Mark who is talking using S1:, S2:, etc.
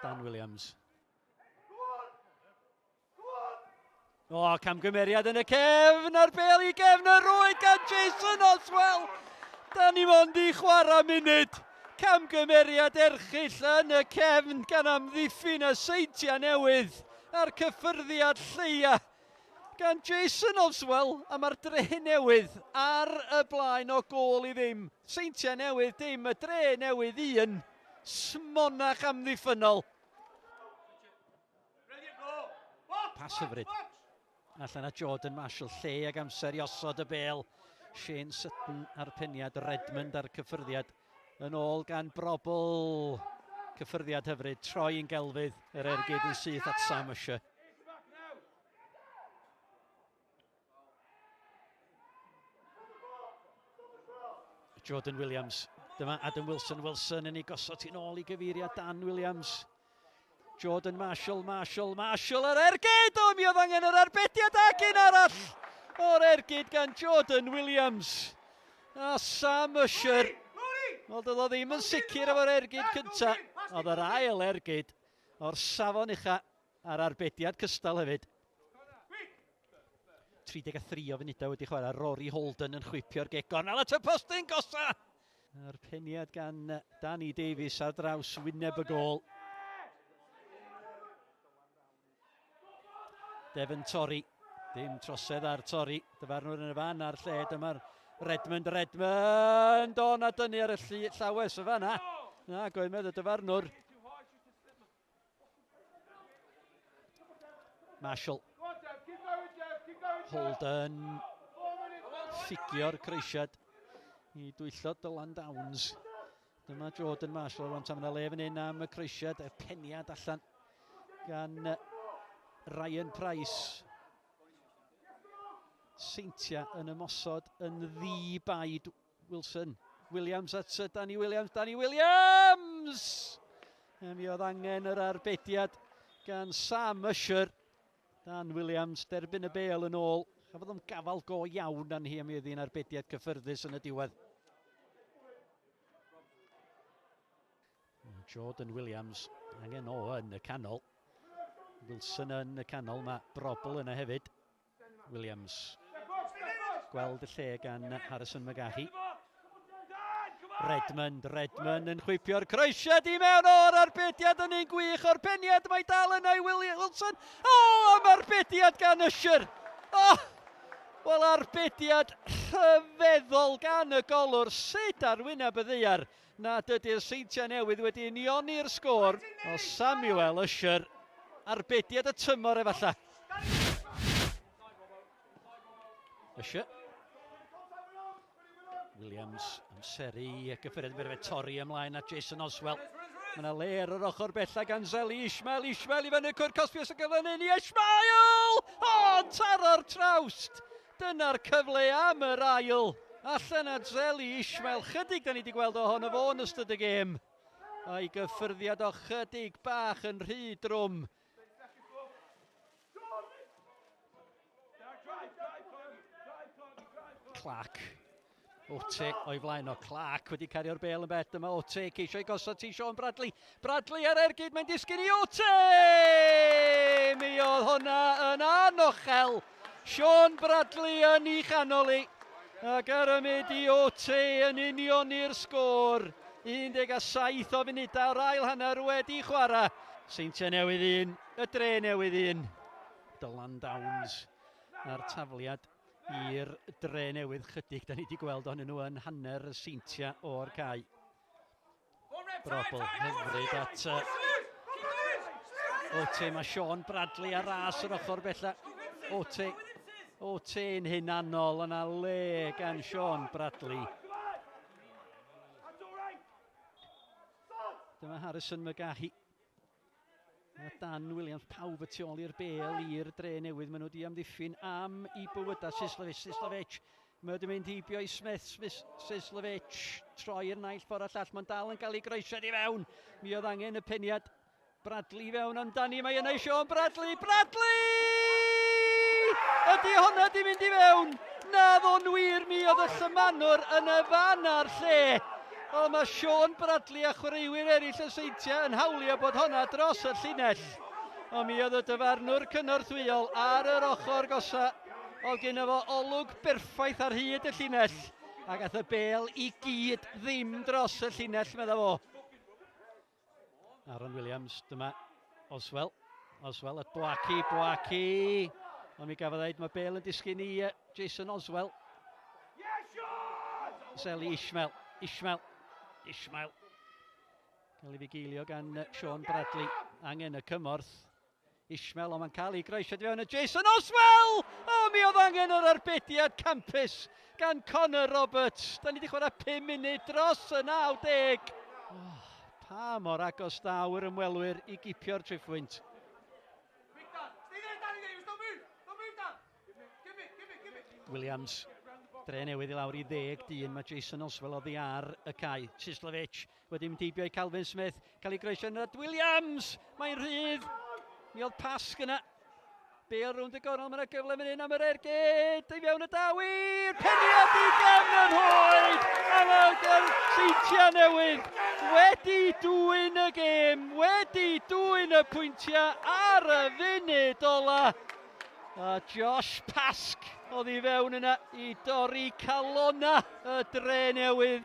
S1: Dan Williams. O, camgymeriad yn y cefn a'r bel i gefn y rwyd gan Jason Oswell. Da ni mond i chwarae munud. Camgymeriad erchyll yn y cefn gan amddiffyn y Seintiau Newydd a'r cyffyrddiad lleia gan Jason Oswell a mae'r Dre Newydd ar y blaen o gôl i ddim. Seintiau Newydd dim, y Dre Newydd un. Smonach amddiffynnol. Pas hyfryd. Allan at Jordan Marshall, lle ag amser i osod y bel. Shane Sutton a'r peniad, Redmond a'r cyffyrddiad. Yn ôl gan Brobl. Cyffyrddiad hyfryd, troi yn gelfydd, yr ergyd yn syth at Sam Usher. Jordan Williams. Dyma Adam Wilson. Wilson yn ei gosod hi'n ôl i gyfeiriad Dan Williams. Jordan Marshall, Marshall, Marshall yr ergyd! O, mi oedd angen yr arbediad ac un arall o'r ergyd gan Jordan Williams. A Sam Usher. Wel, doedd o ddim yn sicr efo'r ergyd cynta. Oedd yr ail ergyd o'r safon ucha a'r arbediad cystal hefyd. 33 o funudau wedi chwarae. Rory Holden yn chwipio'r gegorn. Al at y postyn gosa! A'r peniad gan Danny Davies ar draws wyneb y gôl. Devon Torrey. Dim trosedd ar Torrey. Dyfarnwr yn y fan a'r lle. Dyma'r Redmond, Redmond! O, na dynnu ar y llawes y fan na. Na, goedd y dyfarnwr. Marshall. Holden. Ffigio'r croesiad i dwyllo Dylan Downs. Dyma Jordan Marshall rwan tan yna le fan hyn am y croesiad, y peniad allan gan Ryan Price. Seintia yn ymosod yn ddi-baid Wilson. Williams at Danny Williams. Danny Williams! Mi oedd angen yr arbediad gan Sam Usher. Dan Williams derbyn y bêl yn ôl. Chafodd o'n gafal go iawn an hi am iddi'n arbediad cyffyrddus yn y diwedd. Jordan Williams angen o yn y canol. Wilson yn y canol, mae Brobl yna hefyd. Williams. Gweld y lle gan Harrison McGahey. Redmond, Redmond yn chwipio'r croesiad i mewn o'r arbediad yn un gwych o'r peniad, mae dal yna i Wilson. O, am arbediad gan Usher! O, wel arbediad rhyfeddol gan y golwr, sut ar wyneb y ddaear nad ydy'r Seintiau Newydd wedi unioni'r sgôr o Samuel Usher, arbediad y tymor efallai. Usher. Williams amseru gyffyriad yn fe torri ymlaen at Jason Oswell. Mae yna le ar yr ochr bella gan Zeli Ishmael. Ishmael i fyny cwr cosbi os y gyfle i Ishmael! O, taro'r trawst! Dyna'r cyfle am yr ail. Allan at Zeli Ishmael. Chydig da ni wedi gweld ohono fo yn ystod y gêm. A'i gyffyrddiad o chydig bach yn rhy drwm. Clark. Ote o'i flaen o. Clark wedi cario'r bel yn bell. Dyma Ote ceisio i gosod ti Sean Bradley. Bradley ar ergyd, mae'n disgyn i Ote! Mi oedd hwnna yn anochel. Sean Bradley yn ei chanol i. Ac ar y myd i Ote yn unioni'r sgôr. 17 o funudau o'r ail hanner wedi chwarae. Seintiau Newydd 1, y Dre Newydd 1. Dylan Downs a'r tafliad i'r Dre Newydd chydig. Da ni wedi gweld ohonyn nhw yn hanner y Seintiau o'r cae. Brobl hyfryd at Ote, mae Sean Bradley ar ras yr ochr bella. Ote, Ote'n hunanol yna le gan Sean Bradley. Dyma Harrison McGahey. Mae Dan Williams, pawb y tu ôl i'r bel i'r Dre Newydd. Maen nhw wedi amddiffyn am i bywydau Sislovic. Sislovic, mae wedi mynd heibio i Smith. Smith Sislovic, troi'r naill ffordd a llall. Mae'n dal yn cael ei groesiad i fewn. Mi oedd angen y peniad. Bradley i fewn amdani. Mae yna i Sean Bradley. Bradley! Ydy hwnna di mynd i fewn? Na ddo'n wir, mi oedd y llymanwr yn y fan a'r lle. O, mae Sean Bradley a chwaraewyr eraill y Seintiau yn hawlio bod honna dros y llinell. Ond mi oedd y dyfarnwr cynorthwyol ar yr ochr gosa. Oedd gen fo olwg berffaith ar hyd y llinell. Ac ath y bel i gyd ddim dros y llinell, medda fo. Aaron Williams, dyma Oswell. Oswell at Boaki, Boaki. Ond mi gafodd ddeud, mae Bale yn disgyn i Jason Oswell. Seli Ishmael, Ishmael, Ishmael. Cael ei fugeilio gan Sean Bradley. Angen y cymorth. Ishmael, ond mae'n cael ei groesiad i fewn y Jason Oswell! O, mi oedd angen yr arbediad campus gan Connor Roberts. Da ni wedi chwarae 5 munud dros y 90. Oh, pa mor agos daw yr ymwelwyr i gipio'r triphwynt. Williams, dre newydd i lawr i ddeg dyn, mae Jason Oswell oddi ar y cae. Sislovic wedi mynd heibio i Calvin Smith, cael ei groesio yn at Williams, mae'n rhydd, mi oedd pasg yna. Bale rownd y gornel, mae yna gyfle fan hyn am yr ergyd, i fewn y dawyr, peniad i gefn yr rhwyd, a mae'r Seintiau Newydd wedi dwyn y gêm, wedi dwyn y pwyntiau ar y funud ola. A Josh Pask oedd i fewn yna i dorri calona y dre newydd.